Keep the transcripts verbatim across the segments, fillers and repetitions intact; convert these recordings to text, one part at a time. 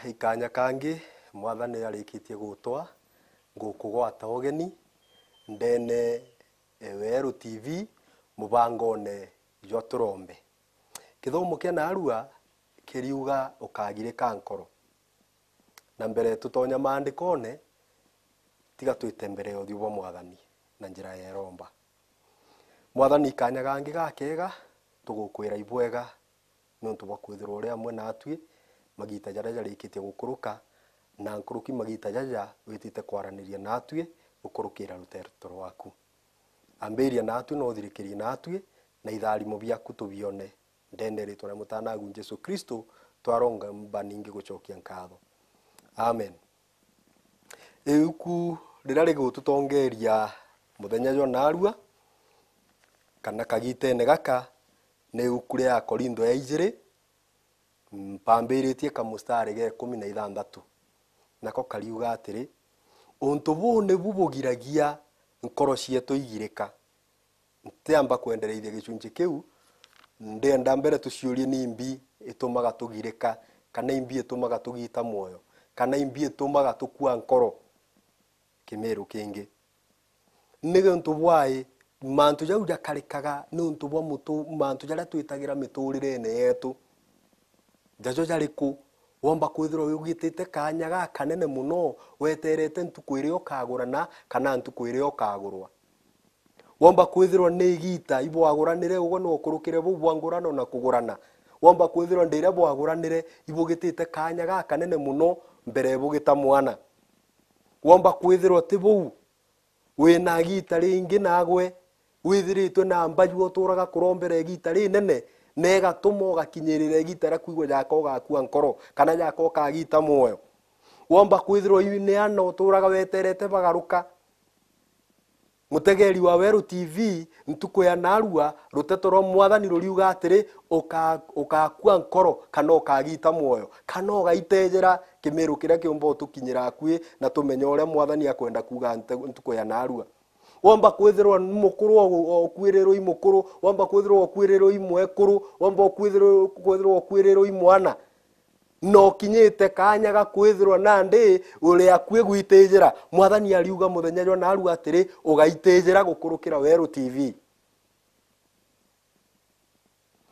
Ikanya kangi, Mwathani arikitie gutwa, ngukugwata ugeni ndene e Weru T V, mubangone jwa turombe. Kithomo kia naarua kiriuga ukagirika nkoro. Na mbere tutonya maandikone, tiga twite mbere ya uthiu bwa Mwathani na njira ya iromba. Mwathani, ikanya gangi gakega, tugukwira ibwega niuntu bwa kwithirwa uri amwe naatui magiita jaria jarikitie gukuruka, na nkuruki magiita jaja witite kwaraniria naatui gukurukira ruteto rwaku. Ambiria naatui na uthirikirie naatui, na itharimo biaku tubione. Ndene ritwa ria Mutanagu Jesu Kristo, twaromba ningi gucokia nkatho. Amen. Iuku riria rigututongeria muthenya jwa naarua, kana kagitene gaka, ni iuku ria Akorintho ya ijiri, mpambiritie kamustari ga ikumi na ithanthatu. Nako kariuga atiri, "Untu buu nibu bugiragia nkoro cietu igirika." Ntiamba kwendereithia gicunci kiu, ndienda mbere tuciurie ni imbi itumaga tugirika, kana imbi itumaga tugita mwoyo, kana imbi itumaga tukua nkoro. Kimiru kingi, ni untu bwai mantu jau jakarikaga ni untu bwa mutu-, mantu jaria twitagira miturirene yetu? Jajo jariku? Womba kwithirwa wigitite kanya gakanene muno, weterete ntuku iria ukagurana kana ntuku iria ukagurwa. Womba kwithirwa ni igiita ibwaguranire, ugwe no ukurukire buu bwa ngurano na kugurana. Womba kwithirwa ndiria bwaguranire ibugitite kanya gakanene muno mbere bugita mwana. Womba kwithirwa ti buu, wina igiita ringi nagwe withiritwe na mbaju uturaga kurombera igiita rinene, na igatuma ugakinyirira igiita ria kwigua jaka ugakua nkoro, kana jaka ukagita mwoyo. Womba kwithirwa ineana uturaga weterete bagaruka. Mutegeri wa Weru T V, ntuku ya naarua, ruteto rwa Mwathani ruriuga atiri, "Uka-, ukakua nkoro, kana ukagita mwoyo, kana ugaitejera." Kimiru kiria kiumba utukinyira akui, na tumenye uria Mwathani akwenda kuuga nte-, ntuku ya naarua. Womba kwithirwa ni mukuru o-, o-, okwirirwe i mukuru, womba kwithirwa okwirirwe i mwekuru, womba okwithirwa, kwithirwa okwirirwe i mwana. Na ukinyite kanya ga kwithirwa nandi uri akui gwitijira. Mwathani ariuga muthenya jwa naarua atiri, "Ugaitijira gukurukira Weru T V."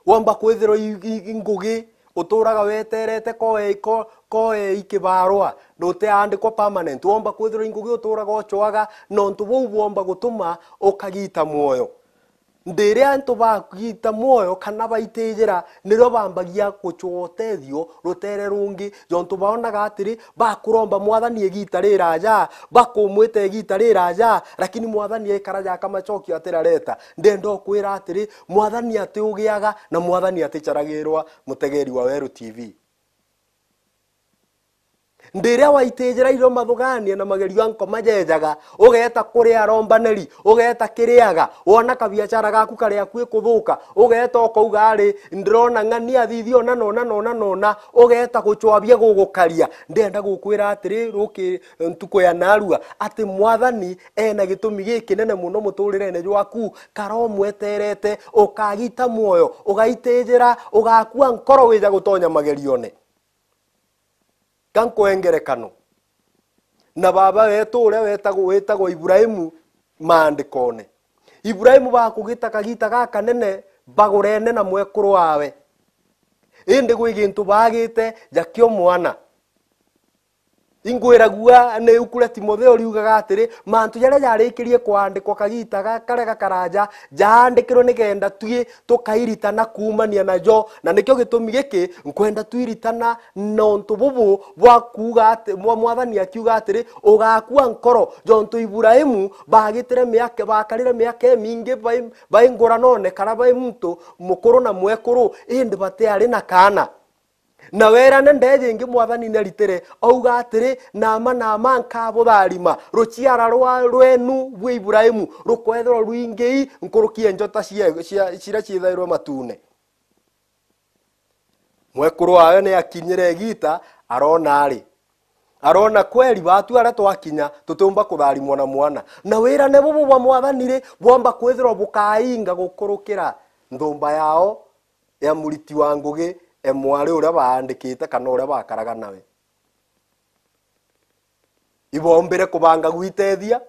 Womba kwithirwa i, i, i ngugi uturaga weterete koe, ko-, koe ikibarwa, na utiandikwa permanent. Womba kwithirwa i ngugi uturaga ucwaga, nontu buu bwomba gutuma ukagita mwoyo. Ndiria antu bagita mwoyo kana baitijira, nirio bambagia gucwa utethio rutere rungi, jontu baonaga atiri, bakuromba Mwathani igiita riraja, bakumwita igiita riraja, lakini Mwathani aikara jaka macokio atirareta. Ndenda ukwira atiri, Mwathani atiugiaga na Mwathani aticaragirwa. Mutegeri wa Weru T V. Ndiria waitijira irio mathugania na magerio a nkoma jejaga, ugeeta kuri arombaneri, ugeeta kiriaga, wona kabiachara gaku kari akui kuthuka, ugeeta ukauga ari, "Ndirona ng'ania athithi ona nona nona nona," ugeeta gucwabia gugukaria. Ndienda gukwira atiri, ruki ntuku ya naarua, ati Mwathani ena gitumi gikinene muno muturirene jwaku, kara umweterete, ukagita mwoyo, ugaitijira, ugakua nkoro wija gutonya magerione. Ka nkwe ngerekano na baba wetu uria wetagwo, witagwo Ibrahimu maandikone. Ibrahimu bakugita kagiita gakanene bagurene na mwekuru wawe. Indi gwi gintu baagite ja kio mwana. Ingwiragua ni iuku ria Timotheo riugaga atiri, mantu jaria jarikirie kwandikwa kagiita ga-, karia gakaraja, jaandikirwe nikenda tui tukairitana kuumania najo. Na nikio gitumi giki nkwenda twiritana nontu bubu bwa kuuga ati, mwa-, Mwathani akiuga atiri, "Ugakua nkoro," jontu Ibrahimu bagitire miaka, bakarire miaka imingi bai, bai nguranone kana bai muntu mukuru na mwekuru, indi batiari na kaana. Na werane ndeje ingi Mwathani naritire, auga atiri, "Nama, nama nkabutharima, ruciara rwa, rwenu bwi Ibrahimu rukwethirwa rwingii nkuruki ya njota cia, cia, ciria ciithairwe matune." Mwekuru wawe ni akinyire igiita, arona ari. Arona kweri, batu aria twakinya, tutiumba kutharimwa na mwana. Na wirane bubu bwa Mwathani ri, bwomba kwithirwa bukainga gukurukira nthumba yao ya muriti wa ngugi, e mwari uria baandikite kana uria bakaraga nawe. Ibombire kubanga gwitethia,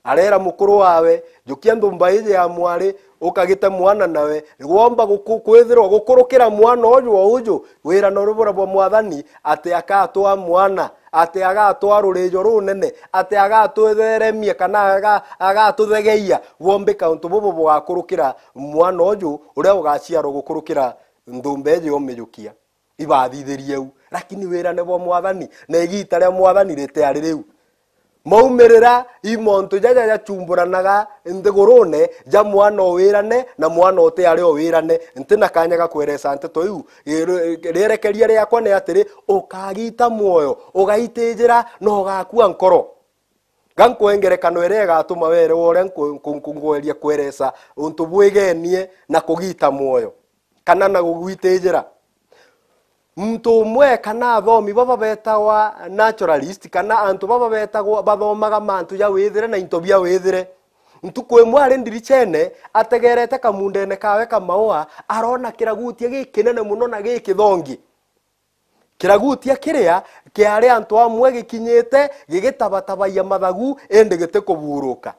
arera mukuru wawe, "Jukia nthumba iji ya mwari, ukagite mwana nawe." Gwomba guku-, kwithirwa gukurukira mwana uju o uju, wira na urubura bwa Mwathani, ati agatwaa mwana, ati agatwaa rurijo runene, ati agatutheremia kana aga-, agatuthegeia, gwombika untu bubu bugakurukira mwana uju uria ugaciarwa gukurukira nthumba iji umijukia. Ibathithirie u, lakini wirane bwa Mwathani na igiita ria Mwathani ritiari riu. Maumirira i montu jaja jachumburanaga nthigurune ja mwana o wirane na mwana utiari o wirane. Nti na kanya ga kweresa nteto iu, ri-, rierekeria riakwa ni atiri, ukagiita mwoyo, ugaitijira na ugakua nkoro. Ga nkwe ngerekano iria igatuma werewa uria nku-, nku-, nku-, ngweria kweresa untu bwigenie na kugiita mwoyo, kana na gugwitijira. Muntu umwe kana athomi baba betagwa naturalist, kana antu baba betagwa bathomaga mantu ja withire na into bia withire. Ntuku imwe ari ndirichene, ategerete kamundene kawe ka maua, arona kiragutia gikinene mono na gikithongi. Kiragutia kiria kiari antu amwe gikinyite gigitabathabagia mathagu, indi gitikuburuka.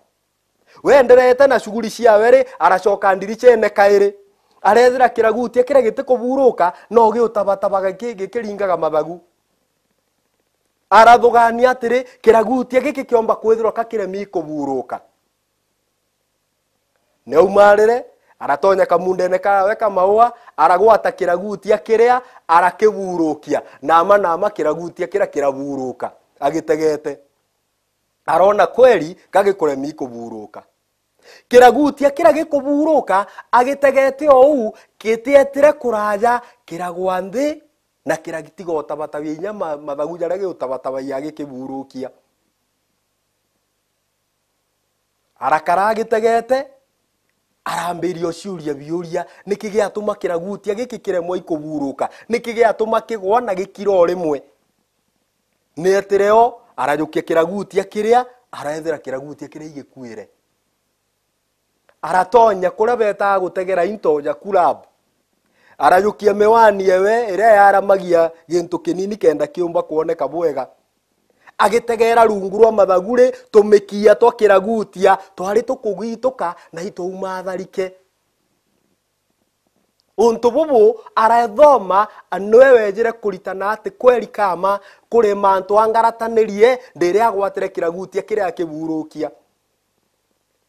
Wenderete na shughuli ciawe ri, aracoka ndirichene kairi. Arethira kiragutia kiria gitikuburuka, no giutabathabaga giki-, gikiringaga mathagu. Arathugania atiri, "Kiragutia giki kiomba kwithirwa ka kiremi kuburuka." Niaumarire, aratonya kamundene kawe ka maua, aragwata kiragutia kiria, arakiburukia. Nama nama kiragutia kiria kiraburuka, agitegete. Arona kweri ka gikuremi kuburuka. Kiragutia kiria gikuburuka, agitegete o uu, gitietire kuraja, kiragwa nthi, na kiragitiga utabathabia inya ma-, mathagu jaria giutabathabagia gikiburukia. Arakara agitegete, arambiria uciuria biuria, "Niki giatuma kiragutia giki kiremwa ikuburuka? Niki giatuma kigwa na gikira o rimwe?" Nietire o, arajukia kiragutia kiria, araethira kiragutia kiria igikuire. Aratonya kuria betaga gutegera into ja club. Arajukia miwani ewe iria yaramagia gintu kinini kenda kiumba kwoneka bwega. Agitegera rungu rwa mathagu ri, tumikia twa kiragutia twari tukugituka na itwaumatharike. Untu bubu arathoma, niwe wejire kuritana ati kweri kama kuri mantu angaratanirie ndiria agwatire kiragutia kiria akiburukia.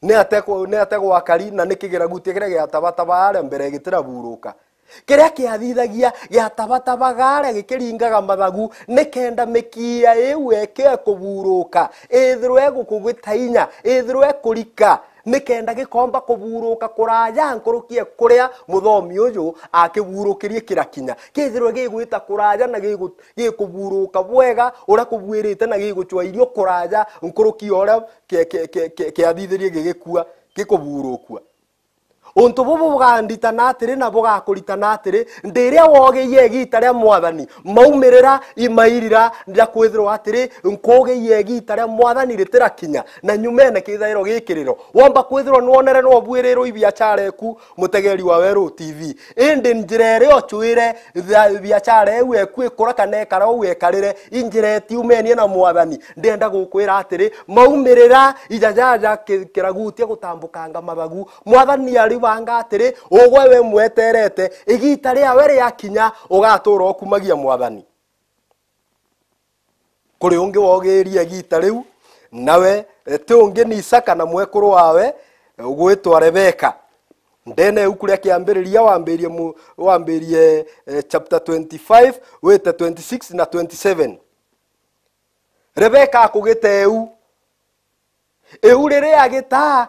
Ni ate ku-, ni ate gwakari, na ni kigiragutia kiria giatabataba aria mbere gitiraburuka. Kiria kiathithagia giatabataba garia gikiringaga mathagu, ni kenda mikia iu eke kuburuka, ithirwe igukugita inya, ithirwe ikurika, ni kenda gikomba kuburuka kuraja nkuruki e kuria muthomi uju akiburukirie kirakinya. Kethirwe gigwita kuraja na gigu-, gikuburuka bwega uria kubuirite na gigucwa irio kuraja nkuruki ya uria ke-, ke-, ke-, ke-, kiathithirie gigikua, gikuburukua. Untu bubu bugandiritana atiri na bugakuritana atiri, ndiria wogiie igiita ria Mwathani, maumirira imairira ja kwithirwa atiri, nkugiie igiita ria Mwathani ritirakinya, na nyumene kithairo gikiriro. Womba kwithirwa nwonere nwobuirirwe i biachara eku, mutegeri wa Weru T V. Indi njira iria ucwire tha-, biachara iu eku ikura kana ikara uu ikarire, i njira itiumenie na Mwathani. Ndienda gukwira atiri, maumirira ijajaja ki-, kiragutia gutambukanga mathagu. Mwathani aribanga atiri, ugwe we mweterete, igiita riawe riakinya, ugatuura ukumagia Mwathani. Kuri ungi wogirie igiita riu, nawe, eh, ti ungi ni Isaka na mwekuru wawe, eh, ugwitwa Rebeka. Ndene ya ibuku ria Kiambiriria wambirie mu-, wambirie, eh, chapter twenty-five, wite twenty-six na twenty-seven. Rebeka akugite eu. Iu riria agitaa,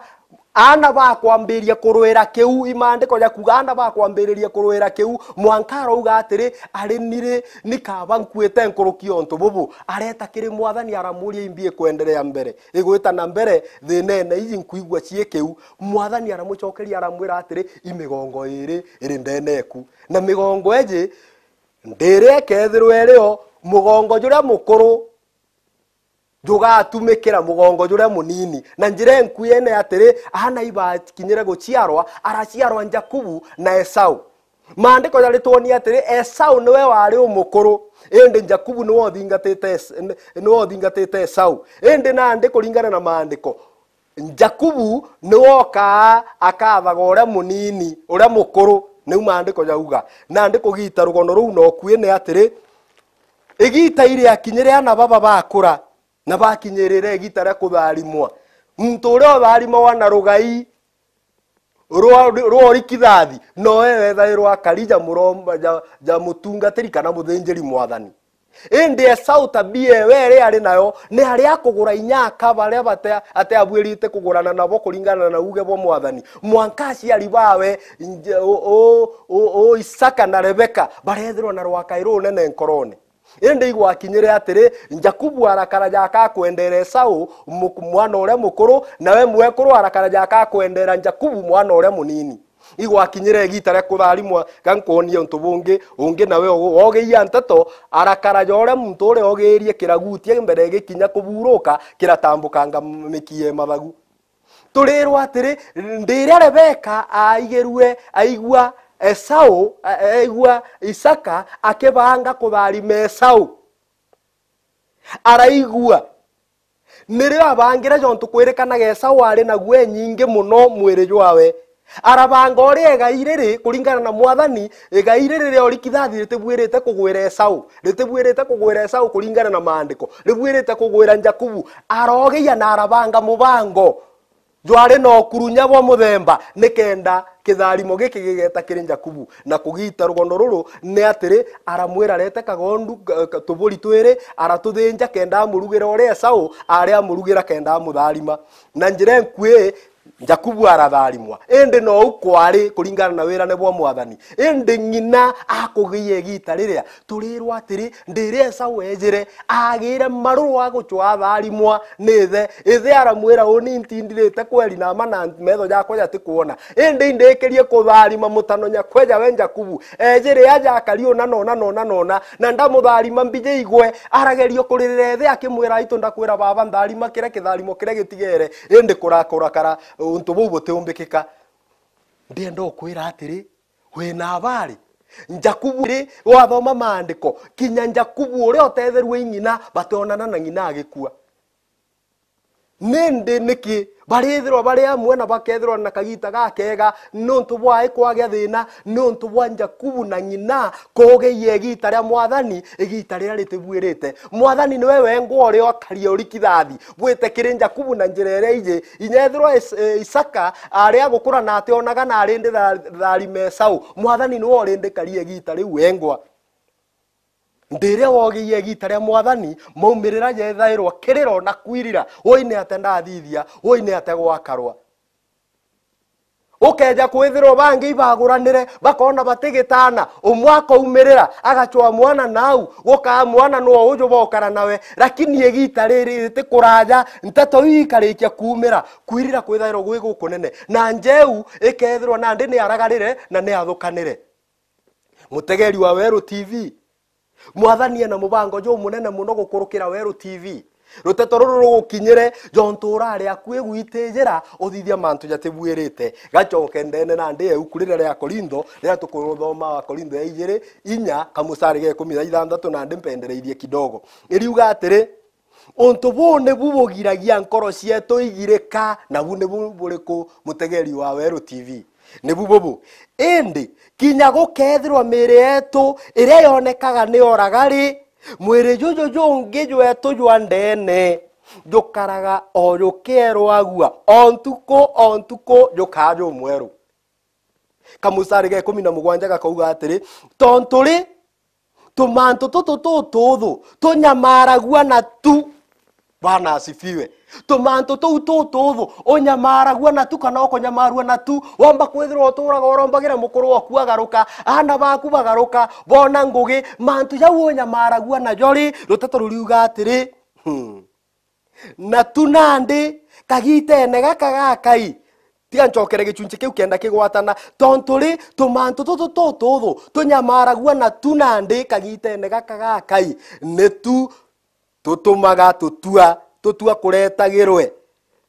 aana bakwambiriria kurwira kiu, i maandiko ja kuuga aana bakwambiriria kurwira kiu, mwanka arauga atiri, "Ari ni ri, ni kaba nkuite nkuruki ya untu bubu?" Areta kiri Mwathani, aramuuria, "Imbi ikwenderea mbere? Igwita na mbere thiinene iji nkwigua cii kiu?" Mwathani aramucokeria, aramwira atiri, "I migongo iiri iri ndene eku, na migongo iji ndiria ikethirwa irio mugongo juria mukuru jugatumikira mugongo juria munini." Na njira enkuene atiri, aana ibakinyire guciarwa, araciarwa Jakubu na Esau. Maandiko jaritwonia atiri, Esau niwe wari umukuru, indi Jakubu niwe uthingatite Es-, ni-, niwe uthingatite Esau. Indi nandi kuringana na maandiko, Jakubu niwe okaa akathaga uria munini, uria mukuru, niu maandiko jauga. Nandi kugita rugono ruu na ukui ni atiri, igita iriakinyire ana baba bakura, na bakinyirire igita ria kutharimwa. Muntu uria utharimagwa na rugai rwa, rwa urikithathi, noe wethairwa akari ja muromba, ja, ja mutungatiri kana muthinjiri mwathani. Indi Esau tabia ewe iria ari nayo ni aria akugura inya aka baria bate-, ateabuirite kugurana nabo kuringana na uuge bwa mwathani. Mwanka aciari bawe, nje-, u-, u-, u-, u-, Isaka na Rebeka barethirwa na rwakai runene nkorone. Indi igwakinyire atiri, Jakubu arakara jaka akwendera Esau, mu-, mwana uria mukuru, nawe mwekuru arakara jaka akwendera Jakubu, mwana uria munini. Igwakinyire igita ria kutharimwa, ga nkwonie untu bungi, ungi nawe ogu-, ogiia nteto, arakara ja uria muntu uria ogiirie kiragutia mbere gikinya kuburuka, kiratambukanga mikia ya mathagu. Turirwa atiri, ndiria Rebeka aigirue, aigua Esau, a-, aigua Isaka akibanga kutharima Esau, araigua. Nirio abangire jontu kwirikanaga Esau ari na guo enyingi muno mwiri jwawe. Arabanga uria igai riri kuringana na mwathani, igai riri ria urikithathi ritibuirite kugwira Esau, ritibuirite kugwira Esau kuringana na maandiko, ribuirite kugwira Jakubu. Arogeia na arabanga mubango jwari na ukurunya bwa muthemba, nikenda kitharimo giki gigeta kiri Jakubu. Na kugita rugono ruru ni atiri, aramwira arete kagondu, ka-, ka-, tuburi twiri, aratuthinja kenda amurugira uria Esau ari amurugira kenda amutharima. Na njira enkui, Jakubu aratharimwa. Indi nou kwari kuringana na wirane bwa mwathani. Indi ng'ina akugiia igita riria Turirwa atiri, ndiria Esau ejire, agire maruru agucwa atharimwa ni ithe. Ithe aramwira, "Uni ntindirite kweri na ma na metho jakwa jatikwona. Indi indikirie kutharima mutano nyakweja we Jakubu. Ejire aja akari una na una na una na una, na ndamutharima mbiji igwe." Arageria kuririra ithe akimwira, "Aitu, ndakwira baba, ntharima kiria kitharimo kiria gitigere, indi kura-, kurakara untu buu butiumbikika." Ndienda ukwira atiri, wina abari? Jakubu ri, wathoma maandiko, kinya Jakubu uria utetherue i ng'ina, batonana na ng'ina agikua. Nindi niki barithirwa bari amwe na bakethirwa na kagita gakega? Niuntu bwa ai kwagea thina, niuntu bwa Jakubu na ng'ina kugeia igita ria mwathani, igita riria ritibuirite. Mwathani niwe wengwa uria ukaria urikithathi bwite kiri Jakubu na njira iria iji. Inya ethirwa Is-, eh, Isaka ari agukura na ationaga na ari ndi tha-, tharima Esau, mwathani niwe uri ndikarie igita riu wengwa. Ndiria wogiie igita ria mwathani, maumirira jethairwa kiriro na kwirira, "Ui ni atia ndathithia? Ui ni atia gwakarwa?" Ukeja kwithirwa bangi ibaguranire, bakona batigitana, umwe akaumirira, agacwa mwana nau, gukaa mwana nwe uju bokara nawe, lakini igita riri riti kuraja, nteto iu ikarikia kuumira, kwirira kwithairwa gwi gukunene, na njeu ikethirwa nandi ni aragarire na ni athukanire. Mutegeri wa Weru T V, Mwathani ena mubango jumunene muno gukurukira Weru T V. Ruteto ruru rugukinyire, jontu urari akui gwitijira uthithia mantu jatibuirite. Gacoke ndene nandi ya iuku riria ria Korintho, riria tukuthoma Akorintho ya ijiri, inya, kamusari ga ikumi na ithanthatu, nandi mpendereirie kidogo. Iriuga atiri, "Untu buu nibu bugiragia nkoro cietu igirika, nabu nibu buriku, Mutegeri wa Weru T V? Nibu bubu. Indi kinya gukethirwa miiri yetu iria yonekaga ni oraga ri, mwiri juju jungi jwetu jwa ndeene jukaraga o jukierwagua o ntuku o ntuku, jukaa jumweru." Kamusari ga ikumi na mugwanja gakauga atiri, "Tontu ri, tumantu tutu tututhu tunyamaragua na tu." Bwana asifiwe. Tumantu tuu tututhu unyamaragua na tu, kana ukunyamarua na tu? Womba kwithirwa uturaga urombagira mukuru waku agaruka, aana baku bagaruka, bona ngugi, mantu jau unyamaragua najo ri, ruteto ruriuga atiri, hmm, "Na tu nandi, kagitene gaka gakai." Tiga ncokere gichunchi kiu kenda kigwatana. "Tontu ri, tumantu tutu tututhu tunyamaragua na tu nandi kagitene gaka gakai, ni tu tutumaga tutua, tutua kuretagirwe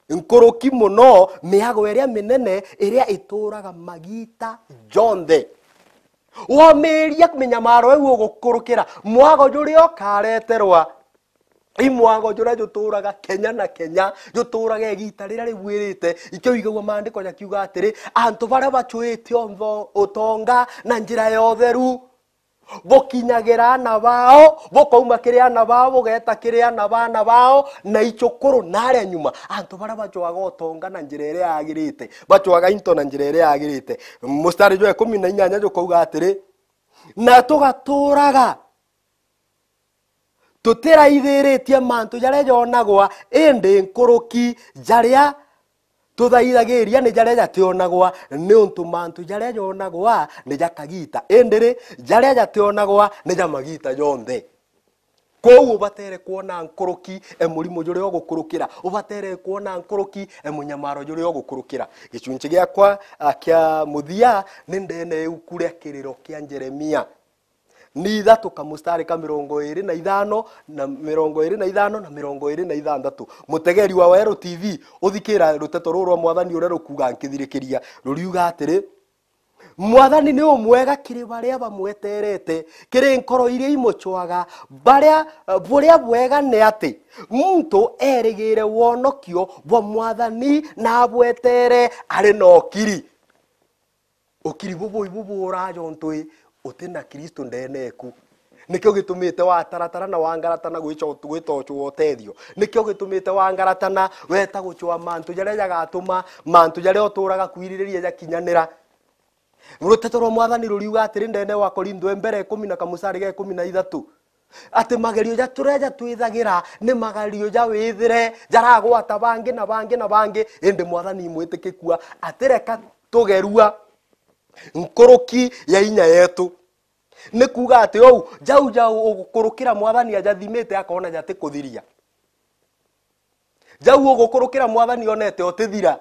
nkuruki muno miago iria minene iria ituraga magita jonthe." Womiria minyamaro iu ugukurukira, mwago juria ukareterwa. I mwago juria juturaga kenya na kenya, juturaga igiita riria ribuirite. Ikio igagua maandiko jakiuga atiri, antu baria bacuite ontho-, utonga na njira ya utheru, bukinyagira ana bao, bukauma kiri ana bao, bugeeta kiri ana ba ana bao, na icukuru na aria nyuma. Antu baria bacwaga utonga na njira iria yagirite, bacwaga into na njira iria yagirite. Mustari jwa ikumi na inyanya jukauga atiri, na tugaturaga tutiraithiritie mantu jaria jonagwa, indi nkuruki jaria tuthaithagiria ni jaria jationagwa, niuntu mantu jaria jonagwa ni ja kagiita, indi ri, jaria jationagwa ni ja magiita jonthe. Kwou ubatere kwona nkuruki e murimo juria ugukurukira, ubatere kwona nkuruki e munyamaro juria ugukurukira. Gicunci giakwa, a, kia muthia ni ndene iuku ria kiriro kia Jeremia. Ni ithatu, kamustari ka mirongo iri na ithano na mirongo iri na ithano na mirongo iri na ithanthatu. Mutegeri wa Weru T V, uthikira ruteto ruru rwa Mwathani uria rukuuga nkithirikiria. Ruriuga atiri, Mwathani ni umwega kiri baria bamweterete, kiri nkoro iria imucwaga. Baria, buria bwega ni ati, muntu erigire wonokio bwa Mwathani na abwetere ari na ukiri. Ukiri bubu ibu buraa jontu i uti na Kristo ndene eku. Nikio gitumite wataratara na wangaratana gwicho-, gwitocwa utethio. Nikio gitumite wangaratana weta gucwa mantu jaria jagatuma mantu jaria uturaga kwiririria jakinyanira. Ruteto rwa Mwathani ruriuga atiri ndene wa Korintho e mbere ikumi na kamusari ga ikumi na ithatu, ati magerio ja turia jatwithagira ni magerio ja withire, jaragwata bangi na bangi na bangi, indi Mwathani imwitikikua, atireka tugerua nkuruki ya inya yetu. Ni kuuga ati ou, jau jau ugukurukira Mwathani ajathimite akona jatikuthiria. Jau ugukurukira Mwathani onete utithira.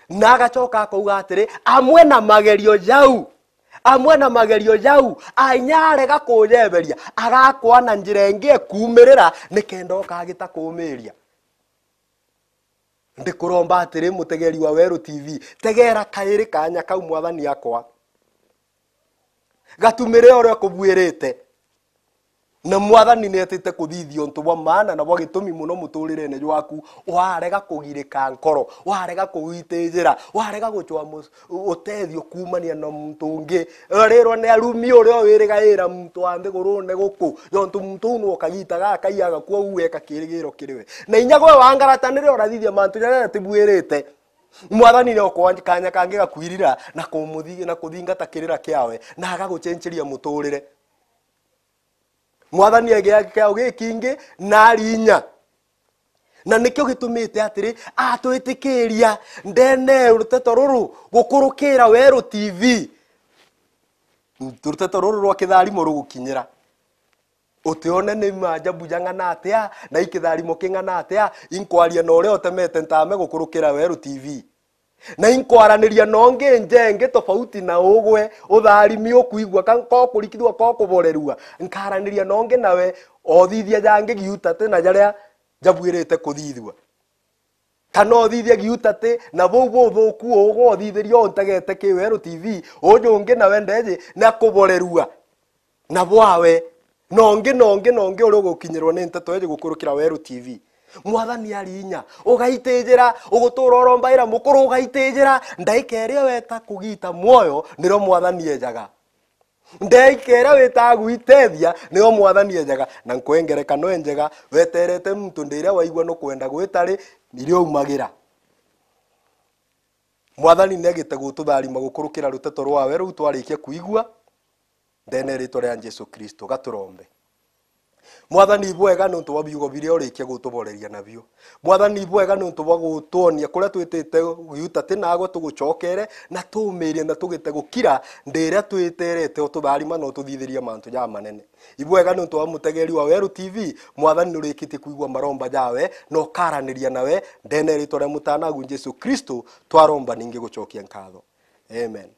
Na agacoka akauga atiri, amwe na magerio jau, amwe na magerio jau, ainya arega kujeberia, agakwa na njira ingi ekuumirira, nikenda ukagita kuumiria. Ndikuromba atiri, mutegeri wa Weru T V, tegera kairi kanya kau Mwathani akwa. Gatumire uria kubuirite. Na Mwathani nietite kuthithia untu bwa maana na bwa gitumi mono muturirene jwaku. Warega kugirika nkoro, warega kugwitijira, warega gucwa mu-, utethio kuumania na muntu ungi. Urirwa ni Arumi uria wirigaira muntu wa nthigurune guku, jontu muntu uu nwe kagita gaka agakua, uu eka kirigiro kiri we. Na inya gwe wangaratanire urathithia mantu jaria jatibuirite, Mwathani ni okwa kanya kangi gakwirira na kumuthi-, na kuthingata kirira kiawe, na agagucenceria muturire. Mwathani egia kiao gikingi na ari inya. Na nikio gitumite atiri, atwitikiria ndene ruteto ruru gukurukira Weru T V. Ruteto ruru rwa kitharimo rugukinyira. Utione ni maajabu jang'ana atia, na ikitharimo king'ana atia, inkwaria na uria utemete ntame gukurukira Weru T V. Na inkwaraniria na ungi njengi tofauti na ugwe, utharimi, ukwigua, ka, ka ukurikithua, ka ukuborerua. Nkaraniria na ungi nawe, othithia jangi giutate na jaria jabuirite kuthithua. Kana othithia giutate, na buu buthuku ugwe othithiria untegete ki Weru T V, uju ungi nawe ndeji na kuborerua. Na bwawe, na ungi, na ungi, na ungi uria ugukinyirwa ni nteto iji gukurukira Weru T V. Mwathani ari inya, ugaitijira, ugutura urombaira mukuru ugaitijira, ndaika iria weta kugita mwoyo, nirio Mwathani ejaga. Ndaika iria witaga gwitethia, nirio Mwathani ejaga. Na nkwe ngerekano enjega, weterete muntu ndi iria waigua nukwenda gwita ri, nirio aumagira. Mwathani niagite gututharima gukurukira ruteto rwawe ruu twarikia kwigua. Ndene ritwa ria Jesu Kristo, gaturombe. Mwathani, ibwega niuntu bwa biugo biria urikia gutuboreria nabio. Mwathani, ibwega niuntu bwa gutwonia kuria twitite giuta ti nagwe tugucokere, na tumirie na tugite gukira ndi iria twiterete ututharima na ututhithiria mantu jamanene. Ibwega niuntu bwa mutegeri wa Weru T V, Mwathani nurikitie kwigua maromba jawe na ukaraniria nawe, ndene ritwa ria mutanagu Jesu Kristo, twaromba ningi gucokia nkatho. Amen.